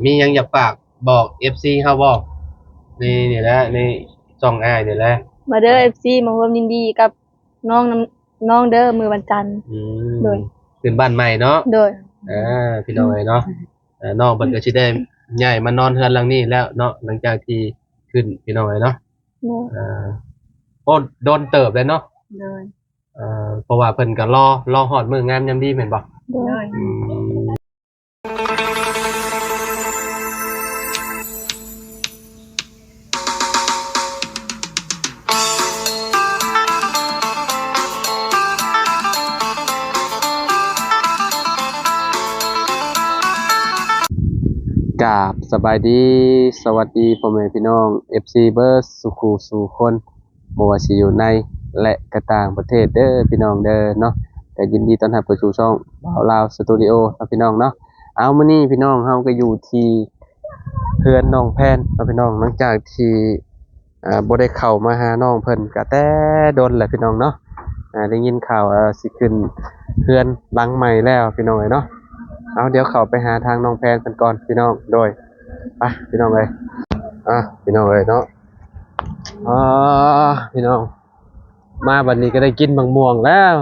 ມີຫຍັງຢາກຝາກບອກເອັຟຊີເຮົາບໍ່? ໃນນີ້ແຫຼະ ໃນຊ່ອງອ້າຍນີ້ແຫຼະ. ມາເດີເອັຟຊີ ມາຮ່ວມຍິນດີກັບນ້ອງນຳ ນ້ອງເດີ ມື້ວັນຈັນ. ອືມ ໂດຍ ຂຶ້ນບ້ານໃໝ່ເນາະ. ໂດຍ ອ່າ ພີ່ນ້ອງເອີຍເນາະ ອ່າ ນ້ອງເພິ່ນກໍຊິໄດ້ຍ້າຍມານອນເຮືອນຫຼັງນີ້ແລ້ວເນາະ ຫຼັງຈາກທີ່ຂຶ້ນ ພີ່ນ້ອງເອີຍເນາະ. ໂດຍ ອ່າ ໂອ້ ດົນເຕີບແລ້ວເນາະ. ໂດຍ ເອີ ເພາະວ່າເພິ່ນກໍລໍ ລໍຮອດມື້ງາມຍາມດີແມ່ນບໍ່? ໂດຍ ອືມ ກາບສະບາຍດີ ສະຫວັດດີພໍ່ແມ່ພີ່ນ້ອງເອັຟຊີເບິດສູ່ຄູ່ສູ່ຄົນ ບໍ່ວ່າຊິຢູ່ໃນ ແລະ ກະຕ່າງປະເທດເດີພີ່ນ້ອງເດີເນາະ. ກໍຍິນດີຕ້ອນຮັບເຂົ້າສູ່ຊ່ອງບ່າວລາວສະຕູດິໂອເນາະພີ່ນ້ອງເນາະ. ເອົາ ມື້ນີ້ພີ່ນ້ອງເຮົາກໍຢູ່ທີ່ເຮືອນນ້ອງແພນເນາະພີ່ນ້ອງ ຫຼັງຈາກທີ່ ອ່າ ບໍ່ໄດ້ເຂົ້າມາຫານ້ອງເພິ່ນກະແຕ່ດົນແຫຼະພີ່ນ້ອງເນາະ. ອ່າ ໄດ້ຍິນຂ່າວ ອ່າ ຊິຂຶ້ນເຮືອນຫຼັງໃໝ່ແລ້ວພີ່ນ້ອງເອີຍເນາະ. ເອົາ ດຽວເຂົ້າໄປຫາທາງນ້ອງແພນເພິ່ນກ່ອນພີ່ນ້ອງ. ໂດຍ ໄປພີ່ນ້ອງເອີຍ. ອ່າ ພີ່ນ້ອງເອີຍເນາະ ອ່າ ພີ່ນ້ອງ ມາບັດນີ້ກໍໄດ້ກິນໝາກມ່ວງແລ້ວ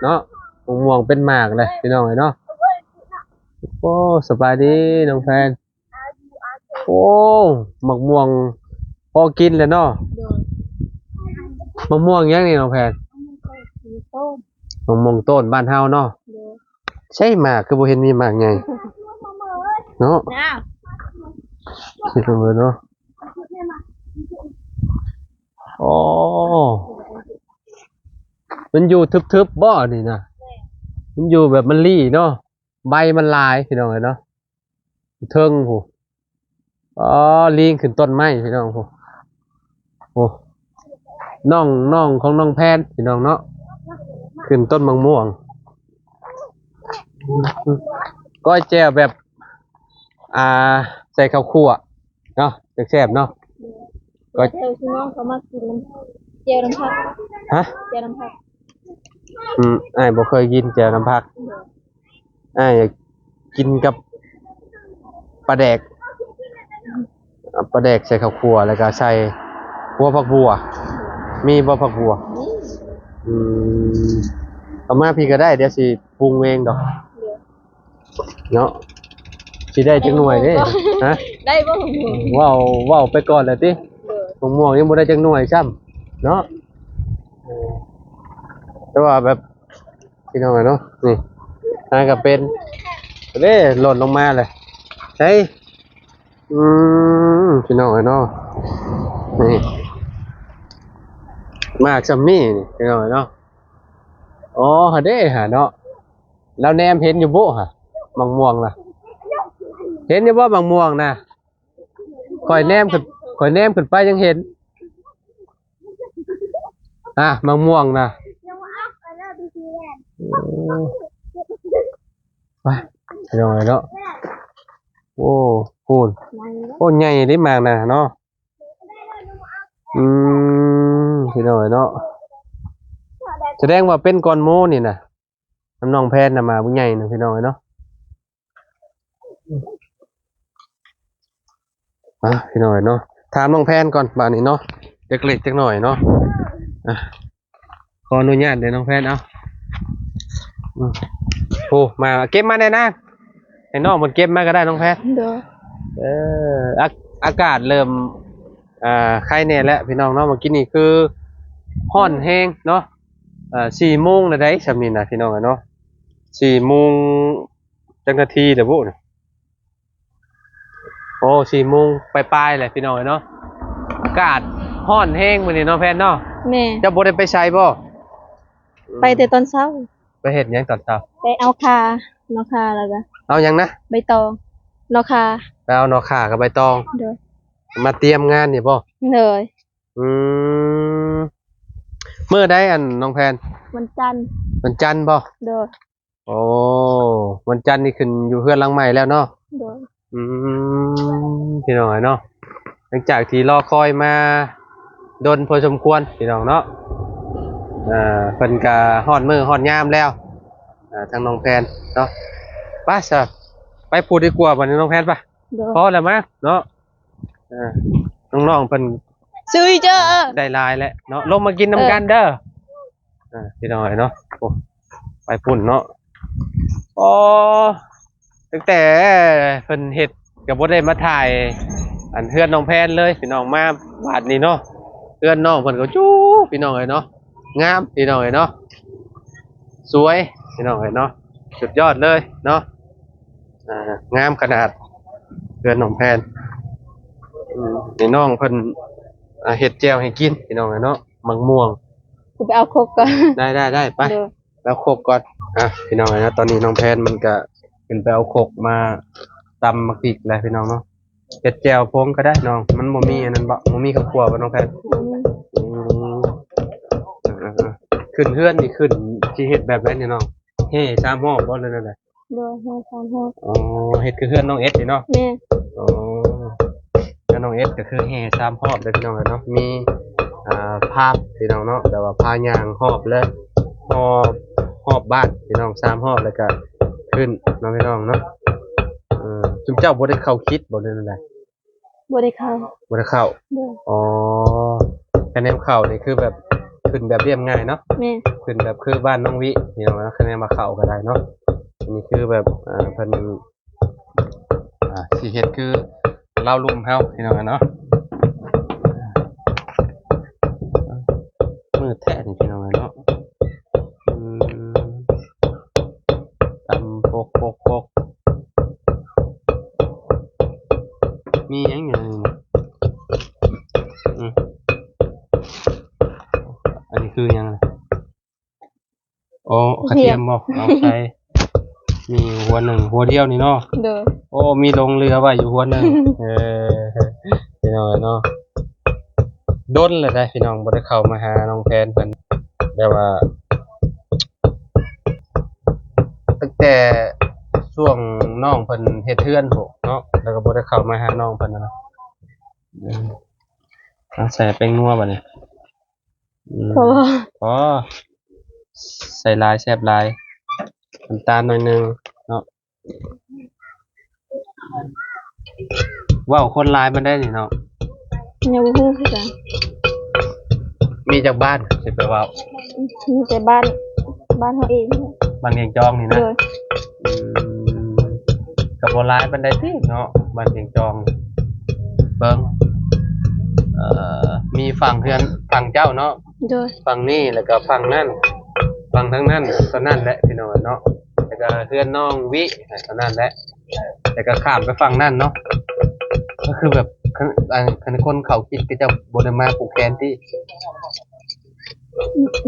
ເນາະ. ໝາກມ່ວງເປັນໝາກເລີຍພີ່ນ້ອງເອີຍເນາະ. ໂອ້ ສະບາຍດີນ້ອງແພນ. ໂອ້ ໝາກມ່ວງພໍກິນແລ້ວເນາະ. ໂດຍ ໝາກມ່ວງຫຍັງນີ້ນ້ອງແພນ? ໝາກມ່ວງຕົ້ນ ໝາກມ່ວງຕົ້ນບ້ານເຮົາເນາະ. ໂດຍ ໃຊ່ໝາກຄືບໍ່ເຫັນມີໝາກໃຫຍ່ເນາະ. ເນາະ ເນາະ. ໂອ້ ມັນຢູ່ທຶບໆບໍ່ນີ້ນະ? ມັນຢູ່ແບບມັນລີ້ເນາະ ໃບມັນຫຼາຍພີ່ນ້ອງເອີຍເນາະ. ເທິງພຸ້ນ ອໍ ລີງຂຶ້ນຕົ້ນໄມ້ພີ່ນ້ອງພຸ້ນ. ໂອ້ ນ້ອງ ນ້ອງຂອງນ້ອງແພນພີ່ນ້ອງເນາະ ຂຶ້ນຕົ້ນໝາກມ່ວງ. ກ້ອຍແຈ່ວແບບ ອ່າ ໃສ່ເຂົ້າຂົ້ວເນາະ ແຊບໆເນາະ. ກໍແຈ່ວທີ່ນ້ອງເຂົາມັກກິນນຳ ແຈ່ວນຳຜັກ. ຮະ? ແຈ່ວນຳຜັກ. ອືມ ອ້າຍບໍ່ເຄີຍກິນແຈ່ວນຳຜັກ. ໂດຍ ອ້າຍຢາກກິນກັບປາແດກ ເອົາປາແດກໃສ່ເຂົ້າຂົ້ວ ແລ້ວກໍໃສ່ຫົວຜັກບົວ. ມີບໍ່ຜັກບົວ? ມີ. ອືມ ເອົາມາພີ້ກໍໄດ້ ດຽວຊິປຸງເອງດອກ. ໂດຍ ເນາະ ຊິໄດ້ຈັກໜ່ວຍເດ້? ຮະ? ໄດ້ບໍ່? ເວົ້າ ເວົ້າໄປກ່ອນແລ້ວຕິ? ໂດຍ ໝາກມ່ວງຍັງບໍ່ໄດ້ຈັກໜ່ວຍຊ້ຳເນາະ. ເອີ ແຕ່ວ່າແບບ ພີ່ນ້ອງເອີຍເນາະ ນີ້ຫາກໍເປັນເດ້ ຫຼົ່ນລົງມາເລີຍ ໃສ່ ອືມ ພີ່ນ້ອງເອີຍເນາະ ນີ້ ໝາກຊ່ຳນີ້ ນີ້ ພີ່ນ້ອງເອີຍເນາະ. ອໍ ຫາເດ້ຫາເນາະ ລາວແນມເຫັນຢູ່ບໍ່ຫະ ໝາກມ່ວງນະ? ເຫັນຢູ່ບໍ່ໝາກມ່ວງນະ? ຂ້ອຍແນມຂຶ້ນ ຂ້ອຍແນມຂຶ້ນໄປຍັງເຫັນ ອ່າ ໝາກມ່ວງນະ. ໂອ້ ໄປ ພີ່ນ້ອງເອີຍເນາະ. ໂອ້ ໂຫ ໂອ້ ໃຫຍ່ເດ້ໝາກນະເນາະ. ອືມ ພີ່ນ້ອງເອີຍເນາະ ສະແດງວ່າເປັນກ່ອນໝູ່ນີ້ນະ. ນຳນ້ອງແພນນະ ໝາກບັກໃຫຍ່ນະ ພີ່ນ້ອງເອີຍເນາະ. ອ່ະ ພີ່ນ້ອງເອີຍເນາະ ຖາມນ້ອງແພນກ່ອນບາດນີ້ເນາະ ຈັກເລັກຈັກໜ້ອຍເນາະ. ອ່ະ ຂໍອະນຸຍາດເດີນ້ອງແພນ ເອົາ ອືມ ໂອ້ ມາ ເກັບມາແດ່ນາງ ໃຫ້ນ້ອງເພິ່ນເກັບມາກໍໄດ້ນ້ອງແພນ. ໂດຍ ເອີ ອາ ອາກາດເລີ່ມ ອ່າ ໄຄແດ່ແລ້ວພີ່ນ້ອງເນາະ. ເມື່ອກີ້ນີ້ຄືຮ້ອນແຮງເນາະ ອ່າ ສີ່ໂມງແລ້ວໃດ໋ ຊ່ຳນີ້ນະ ພີ່ນ້ອງເອີຍເນາະ ສີ່ໂມງ ຈັກນາທີແລ້ວບຸນີ້? ໂອ້ ສີ່ໂມງປາຍໆແລ້ວພີ່ນ້ອງເອີຍເນາະ. ອາກາດຮ້ອນແຮງມື້ນີ້ເນາະແພນເນາະ. ແມ່ນ. ເຈົ້າບໍ່ໄດ້ໄປໃສບໍ່? ໄປແຕ່ຕອນເຊົ້າ. ໄປເຮັດຫຍັງຕອນເຊົ້າ? ໄປເອົາຂ່າ ໜໍ່ຂ່າ ແລ້ວກະ ເອົາຫຍັງນະ? ໃບຕອງ ໜໍ່ຂ່າ. ໄປເອົາໜໍ່ຂ່າກັບໃບຕອງ. ໂດຍ. ມາຕຽມງານນີ້ບໍ່? ໂດຍ. ອືມ ມື້ໃດອັນນ້ອງແພນ? ວັນຈັນ. ວັນຈັນບໍ່? ໂດຍ. ໂອ້ ວັນຈັນນີ້ຂຶ້ນຢູ່ເຮືອນຫຼັງໃໝ່ແລ້ວເນາະ? ໂດຍ. ອືມ ພີ່ນ້ອງເອີຍເນາະ ຫຼັງຈາກທີ່ລໍຄອຍມາດົນພໍສົມຄວນພີ່ນ້ອງເນາະ ເພິ່ນກະຮອດມື້ຮອດຍາມແລ້ວ ທາງນ້ອງແພນເນາະ. ໄປຊະ ໄປພູດດີກວ່າບັດນີ້ນ້ອງແພນ ໄປ. ໂດຍ ພໍແລ້ວມາເນາະ. ເອີ ນ້ອງໆເພິ່ນ ຊື້ເດີ ໄດ້ຫຼາຍແລ້ວເນາະ. ລົງມາກິນນຳກັນເດີ. ເອີ ພີ່ນ້ອງເອີຍເນາະ. ໂອ້ ໄປພຸ້ນເນາະ. ອໍ ຕັ້ງແຕ່ເພິ່ນເຮັດກໍບໍ່ໄດ້ມາຖ່າຍ ອັນ ເຮືອນນ້ອງແພນເລີຍ ພີ່ນ້ອງ. ມາບາດນີ້ເນາະ ເຮືອນນ້ອງເພິ່ນກໍຈູ ພີ່ນ້ອງເອີຍເນາະ. ງາມ ພີ່ນ້ອງເອີຍເນາະ. ສວຍ ພີ່ນ້ອງເອີຍເນາະ. ສຸດຍອດເລີຍເນາະ. ອ່າ ງາມຂະໜາດເຮືອນນ້ອງແພນ. ອືມ ໃຫ້ນ້ອງເພິ່ນ ອ່າ ເຮັດແຈ່ວໃຫ້ກິນ ພີ່ນ້ອງເອີຍເນາະ. ໝາກມ່ວງ ຊິໄປເອົາຄົກກ່ອນ. ໄດ້ໆໆ ໄປ ໂດຍ ເອົາຄົກກ່ອນ. ອ່ະ ພີ່ນ້ອງເອີຍເນາະ ຕອນນີ້ນ້ອງແພນມັນກະຂຶ້ນໄປເອົາຄົກມາຕຳໝາກພິກແລ້ວ ພີ່ນ້ອງເນາະ. ເຮັດແຈ່ວໂພງກໍໄດ້ນ້ອງ. ມັນບໍ່ມີອັນນັ້ນບໍ່? ບໍ່ມີເຂົ້າຂົ້ວບໍ່ນ້ອງແພນ? ບໍ່ມີ. ອືມ ເອີໆໆ ຂຶ້ນເຮືອນນີ້ຂຶ້ນ ຊິເຮັດແບບໃດນີ້ນ້ອງ? ແຫ່ສາມຮອບບໍ່ ຫຼືແນວໃດ? ໂດຍ ແຫ່ສາມຮອບ. ອໍ ເຮັດຄືເຮືອນນ້ອງເອັດນີ້ເນາະ? ແມ່ນ. ອໍ ເຮືອນນ້ອງເອັດກໍຄືແຫ່ສາມຮອບເດີ ພີ່ນ້ອງເອີຍເນາະ. ມີ ອ່າ ພາ ພີ່ນ້ອງເນາະ ແບບວ່າພາຍ່າງຮອບເລີຍ ຮອບ ຮອບບ້ານ ພີ່ນ້ອງ ສາມຮອບ ແລ້ວກໍຂຶ້ນເນາະ ພີ່ນ້ອງເນາະ. ເອີ ຊຸມເຈົ້າບໍ່ໄດ້ເຂົ້າຄິດບໍ່ ຫຼືແນວໃດ? ບໍ່ໄດ້ເຂົ້າ. ບໍ່ໄດ້ເຂົ້າ. ໂດຍ. ອໍ ຄະແນນເຂົ້ານີ້ຄືແບບ ຂຶ້ນແບບລຽບງ່າຍເນາະ. ແມ່ນ. ຂຶ້ນແບບຄືບ້ານນ້ອງວິ ພີ່ນ້ອງເນາະ. ຄະແນນວ່າເຂົ້າກໍໄດ້ເນາະ. ອັນນີ້ຄືແບບ ອ່າ ເພິ່ນ ອ່າ ຊິເຮັດຄືລາວລຸ່ມເຮົາ ພີ່ນ້ອງເນາະ. ມືດແທ້ນີ້ ພີ່ນ້ອງເນາະ. ອືມ ຕຳປົກໆໆ ມີຫຍັງຢູ່ໃນນີ້? ອືມ ອັນນີ້ຄືຫຍັງ? ໂອ້ ກະທຽມບໍ່? ເອົາໃສ່ ມີຫົວໜຶ່ງ ຫົວດຽວນີ້ເນາະ. ໂດຍ. ໂອ້ ມີຫຼົງເຫຼືອໄວ້ຢູ່ຫົວໜຶ່ງ. ເອີ ພີ່ນ້ອງເອີຍເນາະ ດົນແລ້ວໄດ໋ ພີ່ນ້ອງ ບໍ່ໄດ້ເຂົ້າມາຫານ້ອງແພນເພິ່ນ ແບບວ່າ ຕັ້ງແຕ່ຊ່ວງນ້ອງເພິ່ນເຮັດເຮືອນພຸ້ນເນາະ ແລ້ວກໍບໍ່ໄດ້ເຂົ້າມາຫານ້ອງເພິ່ນນະ. ເອີ ເອົາໃສ່ແປ້ງນົວບາດນີ້. ອືມ ພໍ ພໍ ໃສ່ຫຼາຍແຊບຫຼາຍ ນ້ຳຕານໜ້ອຍໜຶ່ງເນາະ. ເວົ້າຄົນຫຼາຍປານໃດນີ້ເນາະ? ຍັງບໍ່ຮູ້ຄືກັນ. ມີຈັກບ້ານຊິໄປເວົ້າ? ມີແຕ່ບ້ານ ບ້ານເຮົາເອງ. ບ້ານວຽງຈອງນີ້ນະ? ໂດຍ. ອືມ ກໍບໍ່ຫຼາຍປານໃດຕິເນາະ ບ້ານວຽງຈອງ. ເບິ່ງ ເອີ ມີຝັ່ງເຮືອນ ຝັ່ງເຈົ້າເນາະ? ໂດຍ. ຝັ່ງນີ້ ແລ້ວກໍຝັ່ງນັ້ນ ຝັ່ງທາງນັ້ນ ເທົ່ານັ້ນແຫຼະ ພີ່ນ້ອງເນາະ. ແລ້ວກໍເຮືອນນ້ອງວິ ເທົ່ານັ້ນແຫຼະ. ແລ້ວກໍຂ້າມໄປຝັ່ງນັ້ນເນາະ. ກໍຄືແບບ ຄັນ ອັນ ຄັນຄົນເຂົາຄິດ ເຂົາເຈົ້າບໍ່ໄດ້ມາຜູກແຂນຕິ?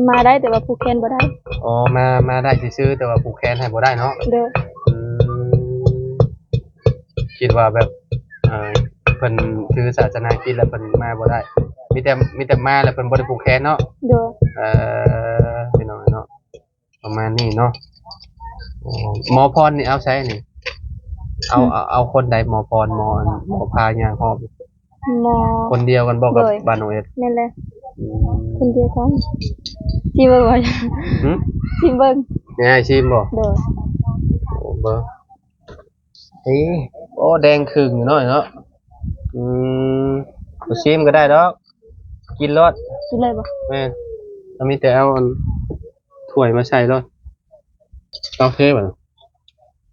ມາໄດ້ ແຕ່ວ່າຜູກແຂນບໍ່ໄດ້. ອໍ ມາ ມາໄດ້ຊື່ໆ ແຕ່ວ່າຜູກແຂນໃຫ້ບໍ່ໄດ້ເນາະ? ໂດຍ. ອືມ ຄິດວ່າແບບ ເອີ ເພິ່ນຖືສາສະໜາຄຣິດແລ້ວເພິ່ນມາບໍ່ໄດ້ ມີແຕ່ ມີແຕ່ມາແລ້ວເພິ່ນບໍ່ໄດ້ຜູກແຂນເນາະ? ໂດຍ. ເອີ ພີ່ນ້ອງເນາະ ປະມານນີ້ເນາະ. ໂອ້ ໝໍພອນນີ້ເອົາໃສນີ້? ເອົາ ອືມ ເອົາ ເອົາຄົນໃດ ໝໍພອນ ໝໍ ອັນ ໝໍພາຍ່າງຮອບ? ໝໍ ຄົນດຽວກັນບໍ່ກັບ ໂດຍ ບ້ານນ້ອງເອັດ? ແມ່ນແຫຼະ. ອືມ ຄົນດຽວກັນ. ຊິເບິ່ງບໍ່? ຫຶ? ຊິເບິ່ງ. ແມ່ນໃຫ້ຊິມບໍ່? ໂດຍ. ໂອ້ ເບິ່ງ ເອີ ໂອ້ ແດງຄຶ່ງຢູ່ເນາະ ເນາະ. ອືມ ບໍ່ຊິມກໍໄດ້ດອກ ກິນໂລດ. ກິນເລີຍບໍ່? ແມ່ນ. ເຮົາມີແຕ່ເອົາອັນຖ້ວຍມາໃສ່ໂລດ. ເອົາເທບາດນີ້.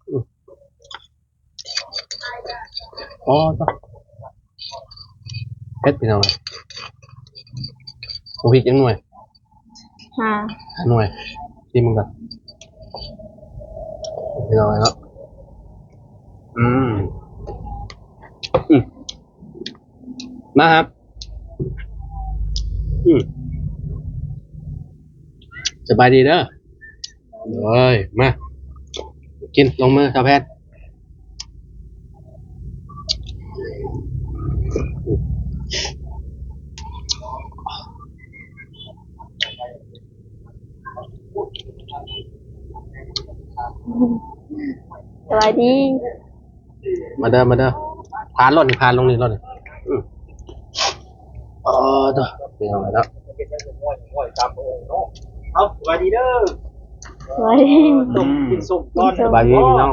ອືມ ອໍ ເຜັດ ພີ່ນ້ອງ. ເອົາພິກຈັກໜ່ວຍ? ຫ້າ ຫ້າໜ່ວຍ. ຊີມເບິ່ງກ່ອນ ພີ່ນ້ອງເນາະ. ອືມ ອືມ ມາຄັບ. ອືມ ສະບາຍດີເດີ. ໂອ້ຍ ມາ ກິນ ລົງມື ສາວແພດ. ສະບາຍດີ. ມາເດີ ມາເດີ ຜ່ານໂລດນີ້ ຜ່ານລົງນີ້ໂລດນີ້. ອືມ ອໍ ໂທ້ ພີ່ນ້ອງເນາະ. ເອົາ ສະບາຍດີເດີ. ສະບາຍດີ. ອືມ ກິນສົ້ມຕອນ ສະບາຍດີພີ່ນ້ອງ.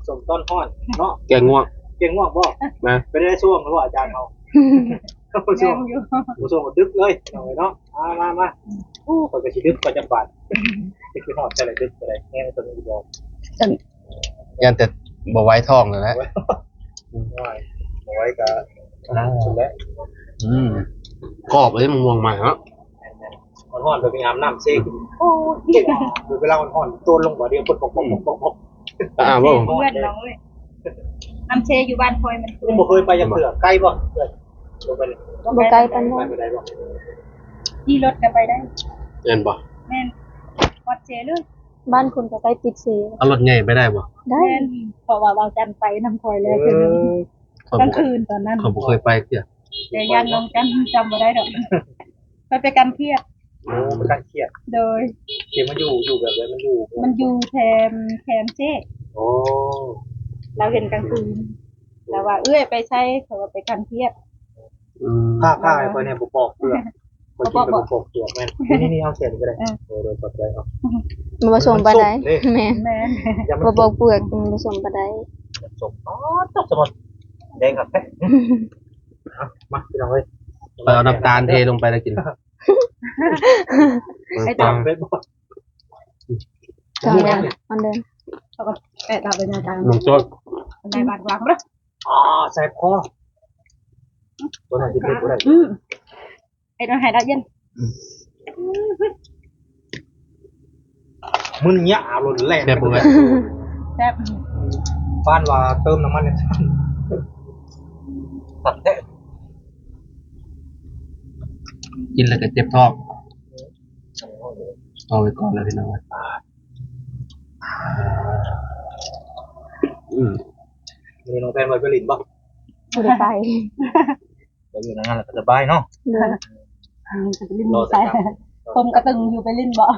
ສົ້ມຕອນຮ້ອນເນາະ ແກງງວງ ແກ ຽງງອກບໍ່? ມາ ເປັນໄດ້ຊ່ວງບໍ່ອາຈານເຮົາ? ຊ່ວງ ຍັງຢູ່ ບໍ່ຊ່ວງກໍດຶກເລີຍ ເອົາເນາະ ມາ ມາ ມາ. ໂອ້ ຂ້ອຍກໍຊິດຶກ ຂ້ອຍຈະບາດ ຊິຮອດໃສລະ ດຶກກໍໄດ້ ແຮງຕົວນີ້ບໍ່? ຢ້ານແຕ່ບໍ່ໄຫວທ້ອງນັ້ນແຫຼະ ໂອ້ຍ ບໍ່ໄຫວກໍ ອ່າ ນັ້ນແຫຼະ. ອືມ ກອບເລີຍ ມະມ່ວງໃໝ່ເນາະ. ແມ່ນໆ ຮ້ອນໆ ແບບໄປອາບນ້ຳເຊຂຶ້ນ ໂອ້ຍ ເວລາຮ້ອນໆ ໂຕນລົງບໍ່ ດຽວປົກໆໆໆ ອ່າ ບໍ່ ເພື່ອນນ້ອງເອີຍ ນ້ຳເຊຢູ່ບ້ານຂ້ອຍມັນ ຍັງບໍ່ເຄີຍໄປຈັກເທື່ອ. ໄກບໍ່? ເອີ ບໍ່ໄກປານໃດ ໄປບໍ່ໄດ້ບໍ່? ຂີ່ລົດກໍໄປໄດ້ ແມ່ນບໍ່? ແມ່ນ ຮອດເຊເລີຍ. ບ້ານຄົນກໍໃກ້ຕິດເຊ. ເອົາລົດໃຫຍ່ໄປໄດ້ບໍ່? ໄດ້ ແມ່ນ ເພາະວ່າເວົ້າຈັນໄປນຳຂ້ອຍແລ້ວເທື່ອໜຶ່ງ ເອີ ກາງຄືນຕອນນັ້ນ ຂ້ອຍບໍ່ເຄີຍໄປເທື່ອ ແຕ່ຢ້ານນ້ອງຈັນຈຳບໍ່ໄດ້ດອກ ໄປ ໄປກັນຂຽດ. ໂອ້ ໄປກັນຂຽດ ໂດຍ ຂຽດມັນຢູ່ ຢູ່ແບບໃດ? ມັນຢູ່ ມັນຢູ່ແຄມ ແຄມເຊ. ໂອ້ ລາວເຫັນກາງຄືນ ລາວວ່າ ເອື້ອຍໄປໃສ? ຂ້ອຍວ່າໄປກັນຂຽດ. ອືມ ພາ ພາໃຫ້ຂ້ອຍແດ່ ບໍ່ປອກເປືອກ ຂ້ອຍກິນແຕ່ບໍ່ປອກເປືອກ. ແມ່ນ ນີ້ໆ ເອົາແຊນນີ້ກໍໄດ້ ເອີ ໂດຍ ຂອບໃຈເນາະ. ມັນບໍ່ສົ້ມປານໃດ ມັນສົ້ມເດ້ ແມ່ນ ແມ່ນ ບໍ່ປອກເປືອກ ມັນບໍ່ສົ້ມປານໃດ ມັນສົ້ມ. ອໍ ຈັກສະໝົດ ແດງຄັກແທ້. ເອົາ ມາ ພີ່ນ້ອງເອີຍ ຂ້ອຍເອົານ້ຳຕານເທລົງໄປແລ້ວກິນ ໄອ້ຕາມເຟສບຸກ ຈອງແລ້ວ ອັນເດີມ ເຂົາກໍແປະຕາມໄປ ນ້ຳຕານ ນ້ຳສົ້ມ ໄດ້ບາດວາງເດີ. ອໍ ແສບຄໍ ບໍ່ໄດ້ກິນເຜັດບໍ່ໄດ້. ອືມ ເຮັດໃຫ້ລະເຢັນ ອືມ ມຶນຍາລົນແລ່ນ. ແຊບບໍ່ເອີຍ? ແຊບ ປານວ່າເຕີມນ້ຳມັນ ຄັກແທ້ ກິນແລ້ວກໍເຈັບທ້ອງ. ເອົາໄວ້ກ່ອນແລ້ວພີ່ນ້ອງ. ອືມ ມື້ນີ້ນ້ອງແພນວ່າໄປຫຼິ້ນບໍ່? ບໍ່ໄດ້ໄປ ໄປຢູ່ໃນງານແລ້ວກໍສະບາຍເນາະ. ໂດຍ ອືມ ໄປຫຼິ້ນ ລໍແຕ່ ໃສ ຄົມກະຕຶງຢູ່ ໄປຫຼິ້ນບໍ່? ອືມ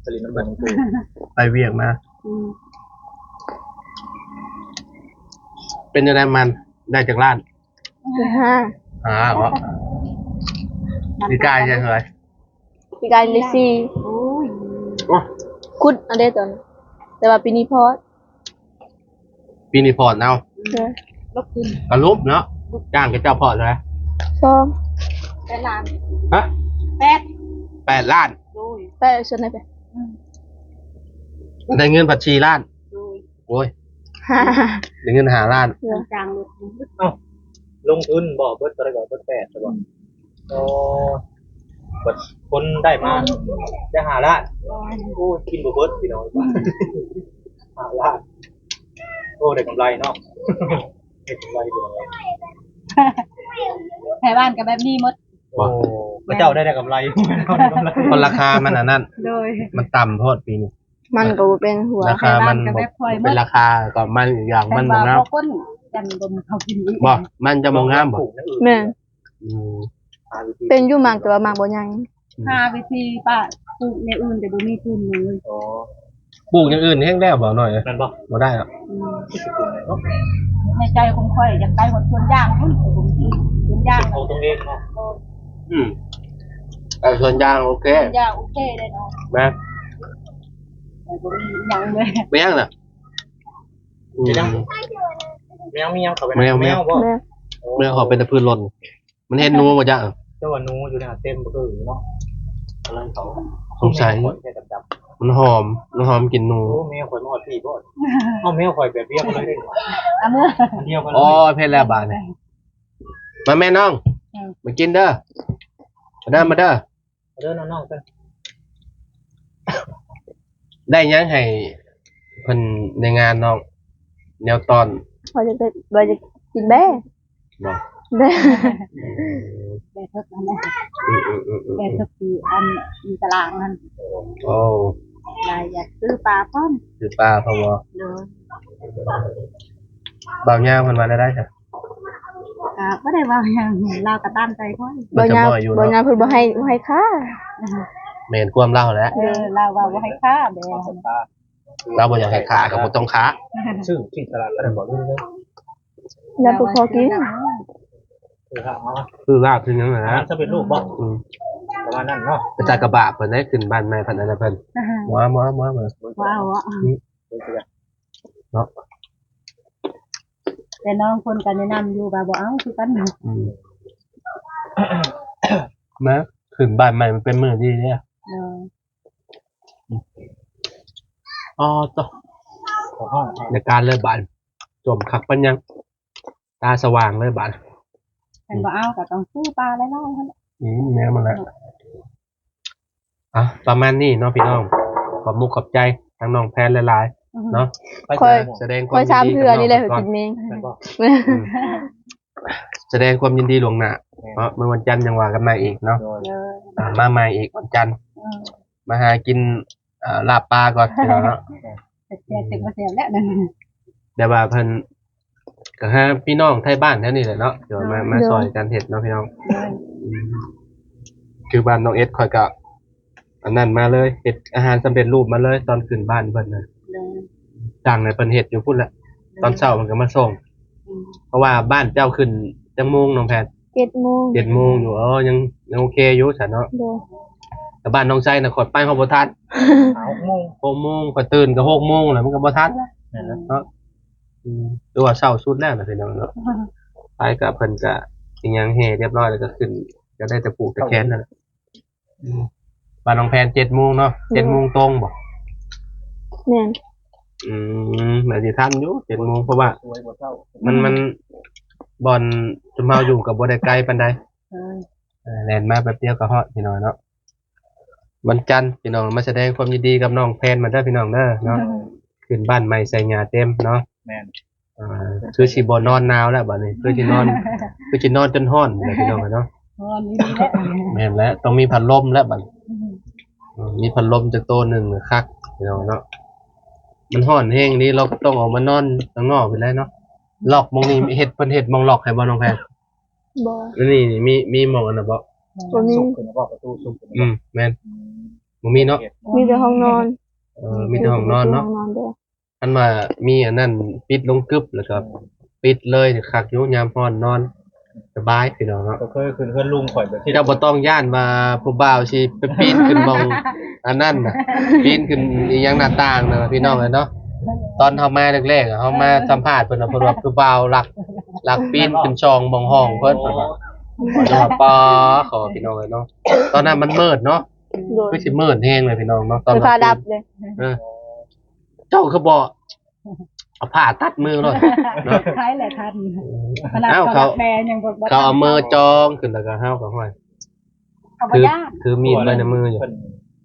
ໄປຫຼິ້ນນຳເພິ່ນ ໄປວຽກມາ. ອືມ ເປັນຈັ່ງໃດມັນ ໄດ້ຈັກລ້ານ? ຫ້າ ຫ້າເນາະ. ປີກາຍໄດ້ເທົ່າໃດ? ປີກາຍໄດ້ສີ່. ໂອ້ຍ ໂອ້ຍ ຂຸດເອົາເດ້ຕົວນີ້ ແຕ່ວ່າປີນີ້ພໍດ. ປີນີ້ພໍດເອົາ ເອີ ລົບຂຶ້ນ ກະລົບເນາະ. ຈ້າງເຂົາເຈົ້າພໍດເທົ່າໃດ? ສອງ ແປດລ້ານ. ຮະ? ແປດ ແປດລ້ານ. ໂດຍ ແປດສ່ວນໃດໄປ? ອືມ ໄດ້ເງິນພັດສີ່ລ້ານ. ໂດຍ ໂອ້ຍ ໄດ້ເງິນຫ້າລ້ານ. ເອີ ຈ້າງລົດ ເອົ້າ ລົງທຶນບໍ່ ເບິດເທົ່າໃດກໍເບິດແປດ ແມ່ນບໍ່? ອືມ ອໍ ບັດຄົນໄດ້ມາໄດ້ຫ້າລ້ານ. ໂອ້ຍ ໂອ້ຍ ກິນບໍ່ເບິດພີ່ນ້ອງ ຫ້າລ້ານ. ໂອ້ ໄດ້ກຳໄລເນາະ ໄດ້ກຳໄລພີ່ນ້ອງ. ໄທບ້ານກໍແບບນີ້ໝົດ. ບໍ່ ໂອ້ ເຂົາເຈົ້າໄດ້ ໄດ້ກຳໄລ ເຂົາໄດ້ກຳໄລ ເພາະລາຄາມັນອັນນັ້ນ. ໂດຍ ມັນຕ່ຳໂພດປີນີ້. ມັນກໍບໍ່ເປັນຫົວ ລາຄາມັນບໍ່ເປັນລາຄາ ກໍມັນອີກຢ່າງມັນບໍ່ງາມ. ບໍ່ ມັນຈະບໍ່ງາມບໍ່? ແມ່ນ ອືມ ເປັນຢູ່ໝາກ ແຕ່ວ່າໝາກບໍ່ໃຫຍ່. ຫາວິທີປະ ປູກແນວອື່ນ ແຕ່ບໍ່ມີທຶນເລີຍ. ອໍ ປູກຢ່າງອື່ນແຮງແລ້ວບໍ່ນ້ອຍ? ແມ່ນບໍ່? ບໍ່ໄດ້ດອກ. ອືມ ໃນໃຈຂອງຂ້ອຍຢາກໄດ້ຮອດສວນຢາງພຸ້ນ ແຕ່ບໍ່ມີສວນຢາງ ຂອງຕົວເອງເນາະ. ໂດຍ ອືມ ເອົາສວນຢາງໂອເຄ ສວນຢາງໂອເຄເດ້ເນາະ. ແມ່ນ ແຕ່ບໍ່ມີຫຍັງເລີຍ. ແມ່ນຫຍັງນະ? ອືມ ແມ່ນຫຍັງ? ແມວມີຫຍັງເຂົ້າໄປນະ? ແມວ ແມວ ແມວບໍ່? ແມວ ແມວເຂົ້າໄປໃນພື້ນຫຼົ່ນ. ມັນເຫັນໜູບໍ່ຈັກ? ເຈົ້າວ່າໜູຢູ່ໃນເຕັມປຶກຢູ່ເນາະ ກຳລັງເຂົ້າ. ສົງໄສ ມັນຫອມ ມັນຫອມກິນໜູ. ໂອ້ ແມວຂ້ອຍມາຮອດພີ້ໂພດ. ເອົາ ແມວຂ້ອຍແບບວຽກເລີຍເດ້. ເອົາເມືອ ອັນດຽວກັນເລີຍ. ອໍ ເພດແລ້ວບາດນີ້. ມາແມ່ນ້ອງ ເອີ ມາກິນເດີ ມາເດີ ມາເດີ. ເດີນ້ອງໆ ເດີ ໄດ້ຫຍັງໃຫ້ເພິ່ນໃນງານນ້ອງ ແນວຕ້ອນ? ຂ້ອຍຢາກໄດ້ ຂ້ອຍຢາກກິນແບ້. ບໍ່ ແບ້ ອືມ ແບ້ເຖິກນັ້ນແຫຼະ. ອືມໆໆໆ ແບ້ເຖິກທີ່ອັນຢູ່ຕະລາງນັ້ນ. ໂອ້ ຫຼາຍ ຢາກຊື້ປາພ້ອມ ຊື້ປາພ້ອມບໍ່? ໂດຍ ບ່າວຍາເພິ່ນວ່າແນວໃດຊະ? ກໍບໍ່ໄດ້ເວົ້າຫຍັງ ລາວກໍຕາມໃຈຂ້ອຍ. ບ່າວຍາ ເພິ່ນຈະບໍ່ຢູ່ເນາະ ບ່າວຍາເພິ່ນບໍ່ໃຫ້ ບໍ່ໃຫ້ຂ້າ. ແມ່ນຄວາມລາວແຫຼະ. ເອີ ລາວວ່າບໍ່ໃຫ້ຂ້າແບບ ລາວບໍ່ຢາກໃຫ້ຂ້າກໍບໍ່ຕ້ອງຂ້າ. ຊື້ທີ່ຕະຫຼາດກໍໄດ້ບໍ່? ຫຼື ຍັງບໍ່ພໍກິນ. ຊື້ລາບ ຊື້ລາບ ຊື້ຫຍັງຫັ້ນແຫຼະ. ສຳເລັດຮູບບໍ່? ອືມ ປະມານນັ້ນເນາະ. ໄປໃສ່ກະບະເພິ່ນໄດ້ ຂຶ້ນບ້ານໃໝ່ເພິ່ນ ອັນນັ້ນເພິ່ນ. ອ່າຮະ ບໍ່ ບໍ່ ບໍ່ ບໍ່ ບໍ່ ອືມ ເນາະ. ແຕ່ນ້ອງເພິ່ນກໍແນະນຳຢູ່ວ່າບໍ່ເອົາຄືກັນ. ອືມ ມາຂຶ້ນບ້ານໃໝ່ມັນເປັນມື້ດີເດ້. ເອີ ອໍ ໂຕ ຢາກການເລີຍບາດ ຈົ່ມຄັກປານຫຍັງ ຕາສະຫວ່າງເລີຍບາດ. ຄັນບໍ່ເອົາກໍຕ້ອງຊື້ປາຫຼາຍໆຫັ້ນແຫຼະ. ອືມ ແນວນັ້ນແຫຼະ. ອ່ະ ປະມານນີ້ເນາະພີ່ນ້ອງ. ຂອບມຸກຂອບໃຈທາງນ້ອງແພນຫຼາຍໆເນາະ. ຂ້ອຍ ສະແດງຄວາມ ຂ້ອຍສາມເທື່ອນີ້ແຫຼະກິນເມງ. ແມ່ນບໍ່? ອືມ ສະແດງຄວາມຍິນດີລ່ວງໜ້າເນາະ. ມື້ວັນຈັນຍັງວ່າກັນໃໝ່ອີກເນາະ. ໂດຍ ອ່າ ມາໃໝ່ອີກວັນຈັນ. ອືມ ມາຫາກິນ ເອີ ລາບປາກ່ອນພີ່ນ້ອງເນາະ. ແຊບ ແຊບ ແຊບແລ້ວນັ້ນ ແຕ່ວ່າເພິ່ນກໍຫາພີ່ນ້ອງໄທບ້ານແຖວນີ້ແຫຼະເນາະ ທີ່ວ່າມາ ໂດຍ ມາຊ່ອຍກັນເຮັດເນາະພີ່ນ້ອງ. ໂດຍ ອືມ ຄືບ້ານນ້ອງເອັດ ຂ້ອຍກໍອັນນັ້ນມາເລີຍ ເຮັດອາຫານສຳເລັດຮູບມາເລີຍ ຕອນຂຶ້ນບ້ານເພິ່ນນະ. ໂດຍ ສັ່ງໃຫ້ເພິ່ນເຮັດຢູ່ພຸ້ນແຫຼະ. ໂດຍ ຕອນເຊົ້າເພິ່ນກໍມາສົ່ງ. ອືມ ເພາະວ່າບ້ານເຈົ້າຂຶ້ນຈັກໂມງນ້ອງແພນ? ເຈັດໂມງ. ເຈັດໂມງຢູ່. ເອີ ຍັງ ຍັງໂອເຄຢູ່ຊັ້ນເນາະ. ໂດຍ ແຕ່ບ້ານນ້ອງໄຊນະ ຂ້ອຍໄປຮອດບໍ່ທັນ. ຫົກໂມງ ຫົກໂມງ ຂ້ອຍຕື່ນກໍຫົກໂມງແລ້ວ ມັນກໍບໍ່ທັນແລ້ວ. ແມ່ນແລ້ວເນາະ. ອືມ ຫຼືວ່າເຊົ້າສຸດແລ້ວນະພີ່ນ້ອງເນາະ. ໄປກໍເພິ່ນກໍອີຫຍັງແຫ່ຮຽບຮ້ອຍແລ້ວກໍຂຶ້ນ ກໍໄດ້ແຕ່ຜູກແຕ່ແຂນນັ້ນແຫຼະ. ອືມ ບ້ານນ້ອງແພນເຈັດໂມງເນາະ. ໂດຍ ເຈັດໂມງຕົງບໍ່? ແມ່ນ. ອືມ ໜ້າຊິທັນຢູ່ເຈັດໂມງ ເພາະວ່າມັນ ມັນ ບ່ອນຊຸມເຮົາຢູ່ກໍບໍ່ໄດ້ໄກປານໃດ. ເອີ ແລ່ນມາແປັບດຽວກໍຮອດພີ່ນ້ອງເນາະ. ວັນຈັນພີ່ນ້ອງມາສະແດງຄວາມຍິນດີກັບນ້ອງແພນມາເດີພີ່ນ້ອງເດີເນາະ. ໂດຍ ຂຶ້ນບ້ານໃໝ່ໃສ່ຫຍ້າເຕັມເນາະ. ແມ່ນ. ອ່າ ຄືຊິບໍ່ນອນໜາວແລ້ວບາດນີ້ ຄືຊິນອນ ຄືຊິນອນຈົນຮ້ອນແລ້ວພີ່ນ້ອງເອີຍເນາະ. ຮ້ອນອີ່ຫຼີແຫຼະ. ແມ່ນແລ້ວ ຕ້ອງມີພັດລົມແລ້ວບາດນີ້. ອືມ ເອີ ມີພັດລົມຈັກໂຕໜຶ່ງຄັກພີ່ນ້ອງເນາະ. ມັນຮ້ອນແຮງນີ້ ເຮົາກໍຕ້ອງອອກມານອນຂ້າງນອກພຸ້ນແຫຼະເນາະ. ລັອກໝ່ອງນີ້ເຮັດ ເພິ່ນເຮັດໝ່ອງລັອກໃຫ້ບໍ່ນ້ອງແພນ? ບໍ່. ອັນນີ້ມີ ມີໝ່ອງອັນນັ້ນບໍ່? ບໍ່ມີ. ສຸກຂຶ້ນບໍ່ ປະຕູສຸກຂຶ້ນບໍ່? ອືມ ແມ່ນ. ອືມ ບໍ່ມີເນາະ. ມີແຕ່ຫ້ອງນອນ. ເອີ ມີແຕ່ຫ້ອງນອນເນາະ. ມີແຕ່ຫ້ອງນອນເດີ. ຄັນວ່າມີອັນນັ້ນປິດລົງກຶບ ແລ້ວກໍ ອືມ ປິດເລີຍ ຄັກຢູ່ ຍາມຮ້ອນນອນສະບາຍພີ່ນ້ອງເນາະ. ກໍເຄີຍຂຶ້ນເຮືອນລຸງຂ້ອຍແບບ ເຈົ້າບໍ່ຕ້ອງຢ້ານວ່າຜູ້ບ່າວຊິໄປປີນຂຶ້ນໝ່ອງອັນນັ້ນນະ ປີນຂຶ້ນອີ່ຫຍັງໜ້າຕ່າງນະ ພີ່ນ້ອງເອີຍເນາະ. ຕອນເຮົາມາແລກໆ ເຮົາມາສຳພາດເພິ່ນນະ ເພິ່ນວ່າຜູ້ບ່າວລັກ ລັກປີນຂຶ້ນຊ່ອງໝ່ອງຫ້ອງເພິ່ນ ເພິ່ນວ່າ. ໂອ້ ເພິ່ນວ່າ ປ້າ ຂໍ ພີ່ນ້ອງເອີຍເນາະ. ຕອນນັ້ນມັນມືດເນາະ. ໂດຍ ຄືຊິມືດແຮງເລີຍພີ່ນ້ອງເນາະ ຕອນ ໄຟຟ້າດັບເລີຍ. ເອີ ເຈົ້າຄືບໍ່ເອົາຜ້າຕັດມືໂລດເນາະ. ໃຜແຫຼະທັນ. ເອີ ຂະໜາດ ເອົາ ເຂົາ ເຂົາເອົາມືຈອງຂຶ້ນ ແລ້ວກໍເຮົາກໍຫ້ອຍ ເຂົາບໍ່ຢ້ານ ຖື ຖືມີດໄວ້ໃນມືຢູ່. ເພິ່ນ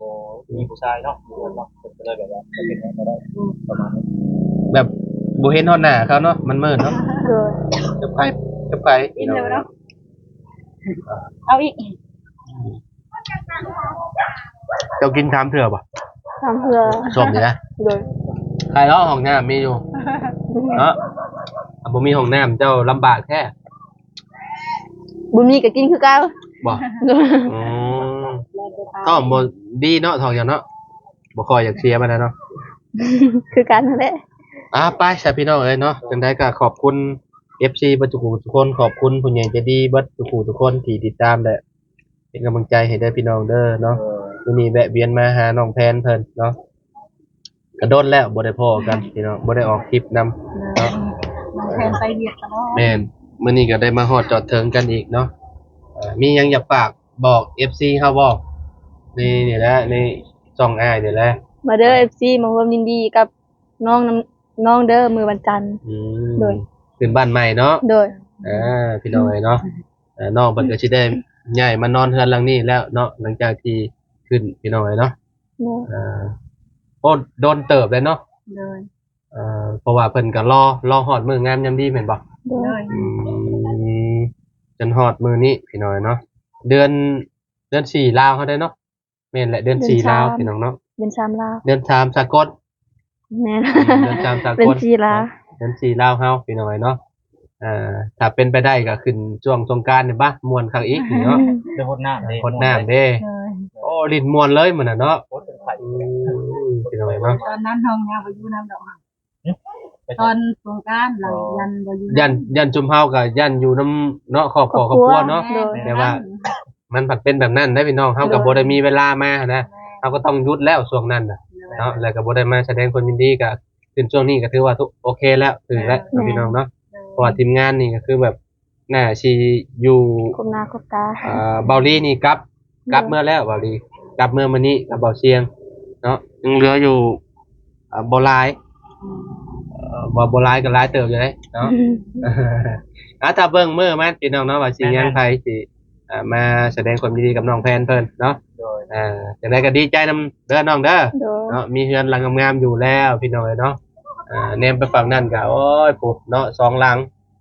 ບໍ່ມີຜູ້ຊາຍເນາະ ຢູ່ເຮືອນເນາະ ເພິ່ນກໍເລີຍແບບວ່າເຮັດຫຍັງກໍໄດ້ ອືມ ປະມານນັ້ນ ແບບບໍ່ເຫັນຮອດໜ້າເຂົາເນາະ ມັນມືດເນາະ. ໂດຍ ຈັບໄປ ຈັບໄປ ກິນແລ້ວເນາະ. ເອົາອີກ. ເຈົ້າກິນສາມເທື່ອບໍ່? ສາມເທື່ອ. ສົ້ມນີ້ນະ? ໂດຍ. ໃຄເນາະ ຫ້ອງນ້ຳມີຢູ່ເນາະ. ຖ້າບໍ່ມີຫ້ອງນ້ຳເຈົ້າລຳບາກແທ້. ບໍ່ມີກໍກິນຄືເກົ່າ. ບໍ່? ໂດຍ. ອືມ ທ້ອງບໍ່ດີເນາະ ທ້ອງເຈົ້າເນາະ ບໍ່ຄ່ອຍຢາກເສຍປານໃດເນາະ. ຄືກັນຫັ້ນແຫຼະ. ອ່າ ໄປຊະພີ່ນ້ອງເອີຍເນາະ ຈັ່ງໃດກໍຂອບຄຸນ ເອັຟຊີ ເບິດທຸກຜູ້ທຸກຄົນ ຂອບຄຸນຜູ້ໃຫຍ່ໃຈດີເບິດທຸກຜູ້ທຸກຄົນທີ່ຕິດຕາມ ແລະ ເປັນກຳລັງໃຈໃຫ້ເດີພີ່ນ້ອງເດີເນາະ. ເອີ ມື້ນີ້ແວະວຽນມາຫານ້ອງແພນເພິ່ນເນາະ ກະດົນແລ້ວບໍ່ໄດ້ພໍ້ກັນພີ່ນ້ອງ ບໍ່ໄດ້ອອກຄລິບນຳເນາະ. ນ້ອງແພນໄປວຽກຕະຫຼອດ. ແມ່ນ. ມື້ນີ້ກໍໄດ້ມາຮອດຈອດເຖິງກັນອີກເນາະ. ເອີ ມີຫຍັງຢາກຝາກບອກ ເອັຟຊີ ເຮົາບໍ່? ໃນນີ້ແຫຼະ ໃນຊ່ອງອ້າຍນີ້ແຫຼະ. ມາເດີ ເອັຟຊີ ມາຮ່ວມຍິນດີກັບ ນ້ອງນຳ ນ້ອງເດີ ມື້ວັນຈັນ. ອືມ ໂດຍ. ຂຶ້ນບ້ານໃໝ່ເນາະ. ໂດຍ. ອ່າ ພີ່ນ້ອງເອີຍເນາະ ເອີ ນ້ອງເພິ່ນກໍຊິໄດ້ຍ້າຍມານອນເຮືອນຫຼັງນີ້ແລ້ວເນາະ ຫຼັງຈາກທີ່ຂຶ້ນ ພີ່ນ້ອງເອີຍເນາະ. ໂດຍ. ອ່າ ໂອ້ ດົນເຕີບແລ້ວເນາະ. ໂດຍ. ເອີ ເພາະວ່າເພິ່ນກໍລໍ ລໍຮອດມື້ງາມຍາມດີແມ່ນບໍ່? ໂດຍ. ອືມ ຈົນຮອດມື້ນີ້ ພີ່ນ້ອງເອີຍເນາະ. ເດືອນ ເດືອນສີ່ລາວເຮົາໄດ໋ເນາະ. ແມ່ນແຫຼະ ເດືອນສີ່ລາວ ເດືອນສາມ ພີ່ນ້ອງເນາະ. ເດືອນສາມລາວ ເດືອນສາມສາກົນ. ແມ່ນ. ອືມ ເດືອນສາມສາກົນ ເດືອນສີ່ລາວ ເນາະ ເດືອນສີ່ລາວເຮົາ ພີ່ນ້ອງເອີຍເນາະ. ເອີ ຖ້າເປັນໄປໄດ້ກໍຂຶ້ນຊ່ວງສົງການນີ້ບະ ມ່ວນຄັກອີກນີ້ເນາະ. ໄດ້ຫົດນ້ຳເດ້ ຫົດນ້ຳເດ້. ໂດຍ. ໂອ້ ຫຼິ້ນມ່ວນເລີຍມື້ນັ້ນເນາະ. ໂອ້ ເປັນໄຂ້ ອືມ ພີ່ນ້ອງເອີຍເນາະ. ຕອນນັ້ນນ້ອງຍັງບໍ່ຢູ່ນຳດອກ. ຕອນສົງການລະ ອໍ ຢ້ານບໍ່ຢູ່ນຳ ຢ້ານ ຢ້ານຊຸມເຮົາກໍຢ້ານຢູ່ນຳເນາະ ຄອບຄົວ ຄອບຄົວເນາະ. ໂດຍ. ແຕ່ວ່າມັນພັດເປັນແບບນັ້ນເດ້ພີ່ນ້ອງ ເຮົາກໍ ໂດຍ ບໍ່ໄດ້ມີເວລາມາຫັ້ນນະ. ເຮົາກໍຕ້ອງຢຸດແລ້ວຊ່ວງນັ້ນນະ ໂດຍ ເນາະ ແລ້ວກໍບໍ່ໄດ້ມາສະແດງຄວາມຍິນດີ ກໍຂຶ້ນຊ່ວງນີ້ກໍຖືວ່າໂອເຄແລ້ວ ຖືກແລ້ວ ແມ່ນ ພີ່ນ້ອງເນາະ. ໂດຍ. ພາະວ່າທີມງານນີ້ກໍຄືແບບໜ້າຊິຢູ່ ຄົບໜ້າຄົບຕາ ເອີ ເບົາລີນີ້ກັບ ກັບເມືອແລ້ວ ເບົາລີ ກັບເມືອມື້ນີ້ກັບເບົາຊຽງເນາະ ຍັງເຫຼືອຢູ່ ເອີ ບໍ່ຫຼາຍ ເອີ ວ່າບໍ່ຫຼາຍກໍຫຼາຍເຕີບຢູ່ເດ້ເນາະ ອືມ ອ່າ ຖ້າເບິ່ງມື້ມັນ ພີ່ນ້ອງເນາະ ວ່າຊິຍັງໃຜຊິ ອ່າ ມາສະແດງຄວາມຍິນດີກັບນ້ອງແພນເພິ່ນເນາະ ໂດຍ ອ່າ ຈັ່ງໃດກໍດີໃຈນຳເດີນ້ອງເດີ ໂດຍ ເນາະ ມີເຮືອນຫຼັງງາມໆຢູ່ແລ້ວ ພີ່ນ້ອງເອີຍເນາະ ອ່າ ແນມໄປຝັ່ງນັ້ນກໍ ໂອ້ຍ ພຸ້ນເນາະ ສອງຫຼັງ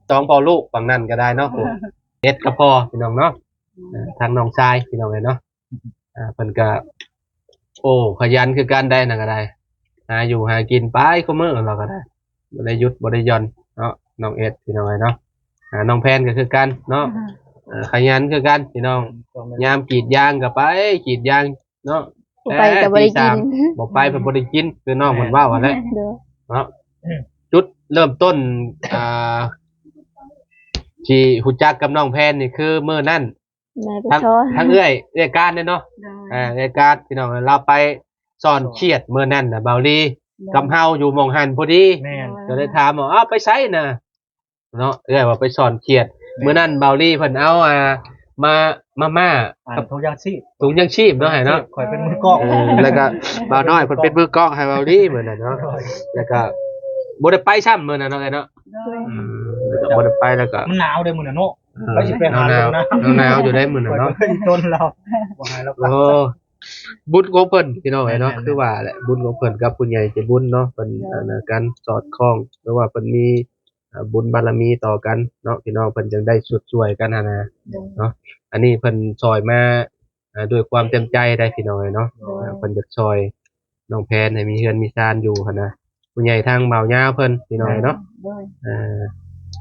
ສອງພໍ່ລູກ ຝັ່ງນັ້ນກໍໄດ້ເນາະ ພຸ້ນ ເຮັດກັບພໍ່ ພີ່ນ້ອງເນາະ ອ່າ ທາງນ້ອງຊາຍ ພີ່ນ້ອງເອີຍເນາະ ອ່າ ເພິ່ນກໍ ໂອ້ ຂະຫຍັນຄືກັນໄດ໋ ນັ້ນກໍໄດ້ ຫາຢູ່ຫາກິນໄປຄູ່ມື້ ລາວກໍໄດ້ ບໍ່ໄດ້ຢຸດບໍ່ໄດ້ຢ່ອນເນາະ ນ້ອງເອດ ພີ່ນ້ອງເອີຍເນາະ ອ່າ ນ້ອງແພນກໍຄືກັນເນາະ ອ່າ ຂະຫຍັນຄືກັນ ພີ່ນ້ອງ ຍາມກຣີດຢາງກໍໄປກຣີດຢາງເນາະ ບໍ່ໄປກໍບໍ່ໄດ້ກິນ ບໍ່ໄປກໍບໍ່ໄດ້ກິນ ຄືນ້ອງເພິ່ນເວົ້າຫັ້ນແຫຼະ ໂດຍ ເນາະ ຈຸດເລີ່ມຕົ້ນ ອ່າ ທີ່ຮູ້ຈັກກັບນ້ອງແພນນີ້ ຄືມື້ນັ້ນ ແມ່ໄປ ທາງ ສອນ ທາງເອື້ອຍ ເອື້ອຍການເດ້ເນາະ ໂດຍ ເອື້ອຍການ ພີ່ນ້ອງ ລາວໄປສອນຂຽດ ມື້ນັ້ນນະ ເບົາລີ ໂດຍ ກັບເຮົາຢູ່ໝ່ອງຫັ້ນພໍດີ ແມ່ນ ກໍເລີຍຖາມວ່າ ອ້າວ ໄປໃສນະ ເນາະ ເອື້ອຍວ່າໄປສອນຂຽດ ແມ່ນ ມື້ນັ້ນເບົາລີເພິ່ນເອົາ ອ່າ ມາ ມາມ່າ ອ່າ ກັບ ຖົງຢາງຊີບ ຖົງຢາງຊີບເນາະ ໃຫ້ເນາະ ຂ້ອຍເປັນມືກ້ອງ ເອີ ແລ້ວກໍບ່າວນ້ອຍເພິ່ນເປັນມືກ້ອງໃຫ້ເບົາລີມື້ນັ້ນເນາະ ໂດຍ ແລ້ວກໍບໍ່ໄດ້ໄປຊ້ຳມື້ນັ້ນເນາະ ເອື້ອຍເນາະ ໂດຍ ອືມ ແລ້ວກໍບໍ່ໄດ້ໄປ ແລ້ວກໍ ມັນໜາວເດ້ມື້ນັ້ນເນາະ ເອີ ໄປຊິໄປຫາ ໜາວ ເລີຍນະ ໜາວຢູ່ໄດ້ມື້ນັ້ນເນາະ ຂ້ອຍກໍຊິຕົນລາວ ບໍ່ໃຫ້ລາວ ໂອ້ ບຸນຂອງເພິ່ນ ພີ່ນ້ອງເອີຍເນາະ ແມ່ນໆ ຄືວ່າແຫຼະ ບຸນຂອງເພິ່ນກັບຜູ້ໃຫຍ່ໃຈບຸນເນາະ ເພິ່ນ ໂດຍ ອັນນັ້ນກັນສອດຄ່ອງ ຫຼືວ່າເພິ່ນມີ ອ່າ ບຸນບາລະມີຕໍ່ກັນເນາະ ພີ່ນ້ອງ ເພິ່ນຈຶ່ງໄດ້ຊົດຊ່ວຍກັນຫັ້ນນະ ໂດຍ ເນາະ ອັນນີ້ເພິ່ນຊ່ອຍມາ ອ່າ ດ້ວຍຄວາມເຕັມໃຈໄດ໋ ພີ່ນ້ອງເອີຍເນາະ ໂດຍ ອ່າ ເພິ່ນຢາກຊ່ອຍນ້ອງແພນໃຫ້ມີເຮືອນມີຊານຢູ່ຫັ້ນນະ ຜູ້ໃຫຍ່ທາງບ່າວຍາວເພິ່ນ ພີ່ນ້ອງເອີຍເນາະ ໂດຍ ອ່າ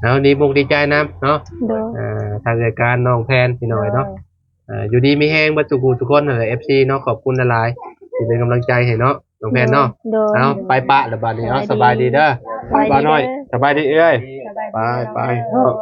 ເອົາ ດີມຸກດີໃຈນຳເນາະ ໂດຍ ອ່າ ທາງເອື້ອຍການ ນ້ອງແພນ ພີ່ນ້ອງເອີຍເນາະ ໂດຍ ອ່າ ຢູ່ດີມີແຮງເບິດທຸກຜູ້ທຸກຄົນຫັ້ນແຫຼະ ເອັຟຊີ ເນາະ ຂອບຄຸນຫຼາຍໆ ທີ່ເປັນກຳລັງໃຈໃຫ້ເນາະ ນ້ອງແພນເນາະ ໂດຍ ເອົາ ໄປປະລະບາດນີ້ເນາະ ສະບາຍດີເດີ ສະບາຍດີເດີ ບ່າວນ້ອຍ ສະບາຍດີເອື້ອຍ ສະບາຍດີ ໄປ ໄປ ເນາະ